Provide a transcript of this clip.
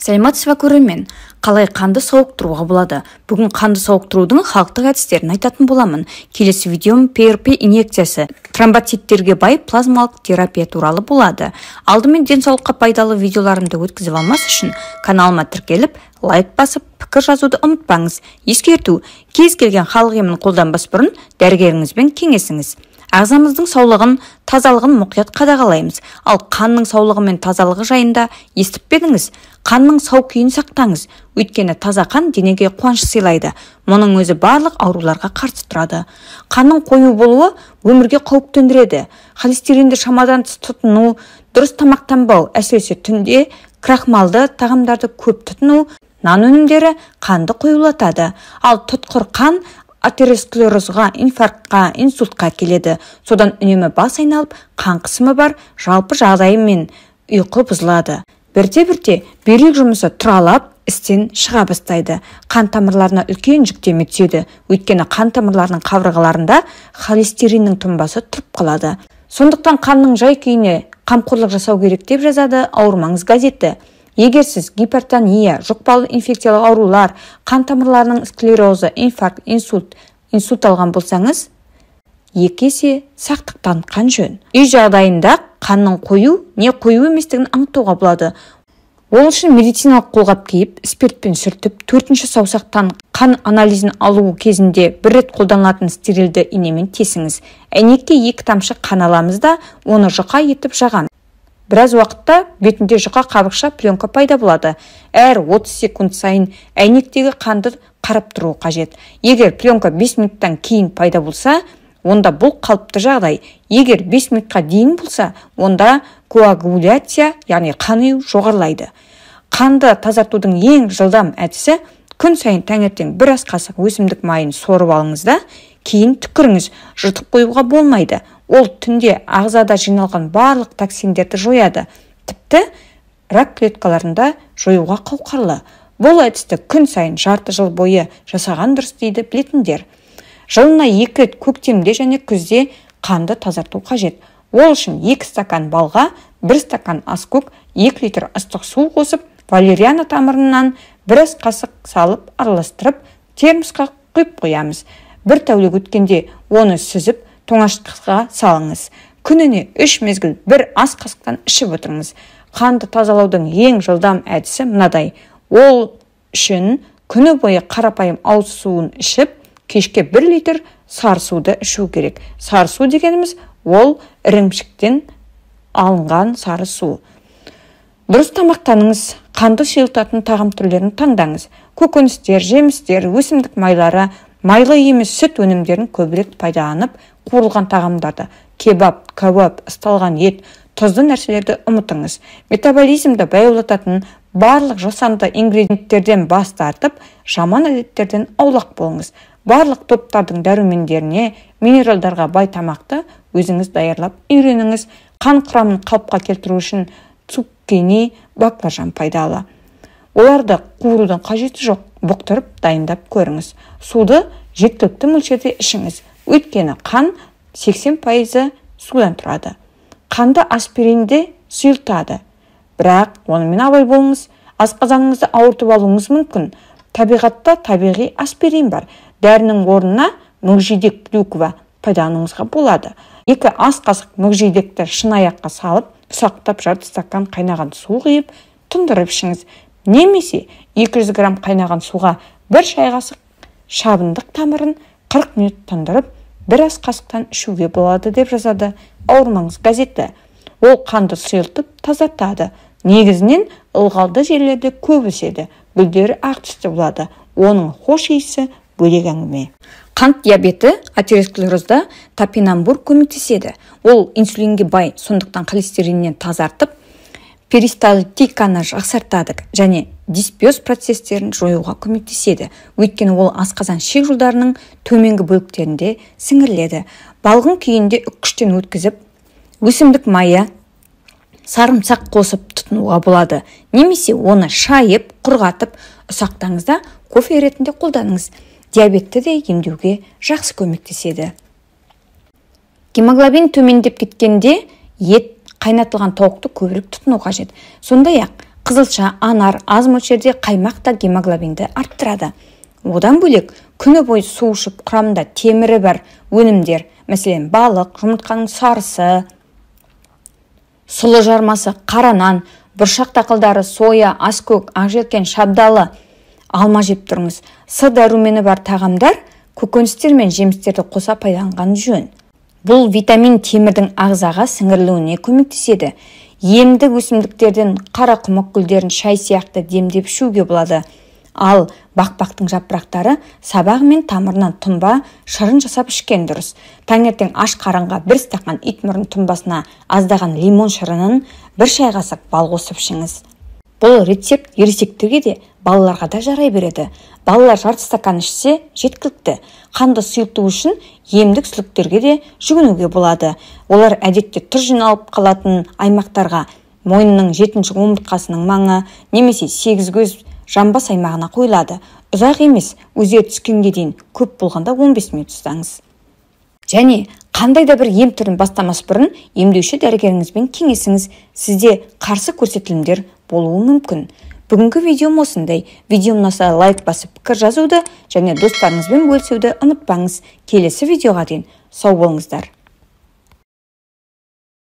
Сәлеметсіз бе, көрермен! Қалай қанды сауықтыруға болады? Бүгін қанды сауықтырудың халықтық әдістерін айтатын боламын. Келесі видеом ПРП инъекциясы, тромбоциттерге бай плазмалық терапия туралы болады. Алдымен денсаулыққа пайдалы видеоларымды өткізіп алмас үшін каналыма тіркеліп, лайк басып, пікір жазуды ұмытпаңыз. Ескерту: кез келген халық емін қолданбас бұрын дәрігеріңізбен кеңесіңіз. Ағзамыздың саулығын, тазалығын мұқият қадағалаймыз. Ал қанның саулығы мен тазалығы жайында естіп пе едіңіз? Қанның сау күйін сақтаңыз. Өйткені таза қан денеге қуаныш сыйлайды. Мұның өзі барлық ауруларға қарсы тұрады. Қанның қою болуы өмірге қауіп төндіреді. Холестеринді шамадан тыс тұтыну, дұрыс тамақтанбау, әсіресе түнде крахмалды тағамдарды көп тұтыну, нан өнімдері қанды қоюлатады. Ал тұтқыр қан атеросклерозға, инфарктқа, инсультқа келеді. Содан үнемі бас айналып, қан қысымы бар, жалпы жағдайы мен ұйқы бұзылады. Бірте-бірте бүйрек жұмысы тұралап, істен шыға бастайды. Қан тамырларына үлкен жүктеме түседі. Өйткені қан тамырларының қабырғаларында холестериннің тұнбасы тұрып қалады. Сондықтан қанның жай күйіне қамқорлық жасау керек деп жазады Ауырмаңыз газеті. Егер сіз гипертония, жұқпалы инфекциялық аурулар, қан тамырларының склерозы, инфаркт, инсульт алған болсаңыз, екі есе сақтық танытқан жөн. Үй жағдайында қанның қою, не қою еместігін анықтауға болады. Ол үшін медициналық қолғап киіп, спиртпен сүртіп, төртінші саусақтан қан анализін алу кезінде бір рет қолданылатын стерилді инемен тесіңіз. Әйнекке 2 тамшы қан аламыз да, оны жұқа етіп жағамыз. Біраз уақытта бетінде жұқа қабықша пленка пайда болады. Әр 30 секунд сайын әйнектегі қанды қарап тұру қажет. Егер пленка 5 минуттан кейін пайда болса, онда бұл қалыпты жағдай. Егер 5 минутқа дейін болса, онда коагуляция, яғни қан ұю жоғарылайды. Қанды тазартудың ең жылдам әдісі күн сайын таңертең бір ас қасық өсімдік майын сорып алыңыз да, кейін түкіріңіз. Жұтып қоюға болмайды. Ол түнде ағзада жиналған барлық токсиндерді жояды. Тіпті рак клеткаларында жоюға қауқарлы. Бұл әдісті күн сайын жарты жыл бойы жасаған дұрыс дейді білетіндер. Жылына 2 рет көктемде және күзде қанды тазарту қажет. Ол үшін 2 стакан балға, 1 стакан аскөк, 2 литр ыстық су қосып, валериана тамырынан бір ас қасық салып араластырып, термосқа құйып қоямыз. Бір тәулік өткенде оны сүзіп, тоңазытқышқа салыңыз. Күніне 3 мезгіл бір ас қасықтан ішіп отырыңыз. Қанды тазалаудың ең жылдам әдісі мынадай. Ол үшін күні бойы қарапайым ауыз суын ішіп, кешке 1 литр сары суды ішу керек. Сары су дегеніміз ол ірімшіктен алынған сары су. Дұрыс тамақтаныңыз, қанды сұйылтатын тағам түрлерін таңдаңыз. Көкөністер, жемістер, өсімдік майлары, майлы емес сүт өнімдерін көбірек пайдаланып, қуырылған тағамдарды, кебаб, кәуап, ысталған ет, тұзды нәрселерді ұмытыңыз. Метаболизмді баяулататын барлық жасанды ингредиенттерден бас тартып, жаман әдеттерден аулақ болыңыз. Барлық топтардың дәрумендеріне, минералдарға бай тамақты өзіңіз даярлап үйреніңіз. Қан құрамын қалыпқа келтіру үшін цуккини, баклажан пайдалы. Оларды қуырудың қажеті жоқ, бұқтырып дайындап көріңіз. Суды жеткілікті мөлшерде ішіңіз. Өйткені қан 80% судан тұрады. Қанды аспиринде сұйылтады. Бірақ онымен абай болыңыз, асқазаныңызды ауыртып алуыңыз мүмкін. Табиғатта табиғи аспирин бар. Дәрінің орнына мүгжидек клюква пайдалануыңызға болады. 2 ас қасық мүгжидекті шыныаяққа салып, ұсақтап жарты стакан қайнаған су құйып, тұндырып ішіңіз. Немесе 200 грамм қайнаған суға 1 шай қасық шабындық тамырын 40 минут тұндырып, бір ас қасықтан ішуге болады деп жазады Ауырмаңыз газеті. Ол қанды сұйылтып тазартады. Негізінен ылғалды жерлерде көп өседі. Гүлдері ақ түсті болады. Оның хош иісі бөлек әңгіме. Қант диабеті, атеросклерозда топинамбур көмектеседі. Ол инсулинге бай, сондықтан холестериннен тазартып, перистальтиканы жақсартады және дисбиоз процестерін жоюға көмектеседі. Өйткені ол асқазан ішек жолдарының төменгі бөліктерінде сіңіріледі. Балғын күйінде үккіштен өткізіп, өсімдік майы, сарымсақ қосып тұтынуға болады. Немесе оны шайып, құрғатып, ұсақтаңыз да кофе ретінде қолданыңыз. Диабетті де емдеуге жақсы көмектеседі. Гемоглобин төмендеп кеткенде ет, қайнатылған тауықты көбірек тұтыну қажет. Сондай-ақ Қызылша, анар, аз мөлшерде қаймақ та гемоглобинді арттырады. Одан бөлек, күні бойы су ішіп, құрамында темірі бар өнімдер, мәселен, балық, жұмыртқаның сарысы, сұлы жармасы, қара нан, бұршақ дақылдары, соя, аскөк, ақжелкен, шабдалы, алма жеп тұрыңыз. С дәрумені бар тағамдар, көкөністер мен жемістерді қоса пайдаланған жөн. Бұл витамин темірдің ағзаға сіңірілуіне көмектеседі. Емдік өсімдіктерден қарақұмық гүлдерін шай сияқты демдеп ішуге болады. Ал бақбақтың жапырақтары сабағы мен тамырынан тұнба, шырын жасап ішкен дұрыс. Таңертең аш қарынға бір стақан итмұрын тұнбасына аздаған лимон шырынын, бір шай қасық бал қосып ішіңіз. Бұл рецепт ересектерге де, балаларға да жарай береді. Балалар жарты стакан ішсе жеткілікті. Қанды сұйылту үшін емдік сүліктерге де жүгінуге болады. Олар әдетте тұз жиналып қалатын аймақтарға, мойнының 7-ші омыртқасының маңы немесе 8 көз жамбас аймағына қойылады. Ұзақ емес, өздері түскенге дейін, көп болғанда 15 минут ұстаңыз. Және қандай да бір ем түрін бастамас бұрын емдеуші дәрігеріңізбен кеңесіңіз, сізде қарсы көрсетілімдер болуы мүмкін. Бүгінгі видеом осындай. Видеом ұнаса лайк басып, пікір жазуды және достарыңызбен бөлісуді ұмытпаңыз. Келесі видеоға дейін сау болыңыздар.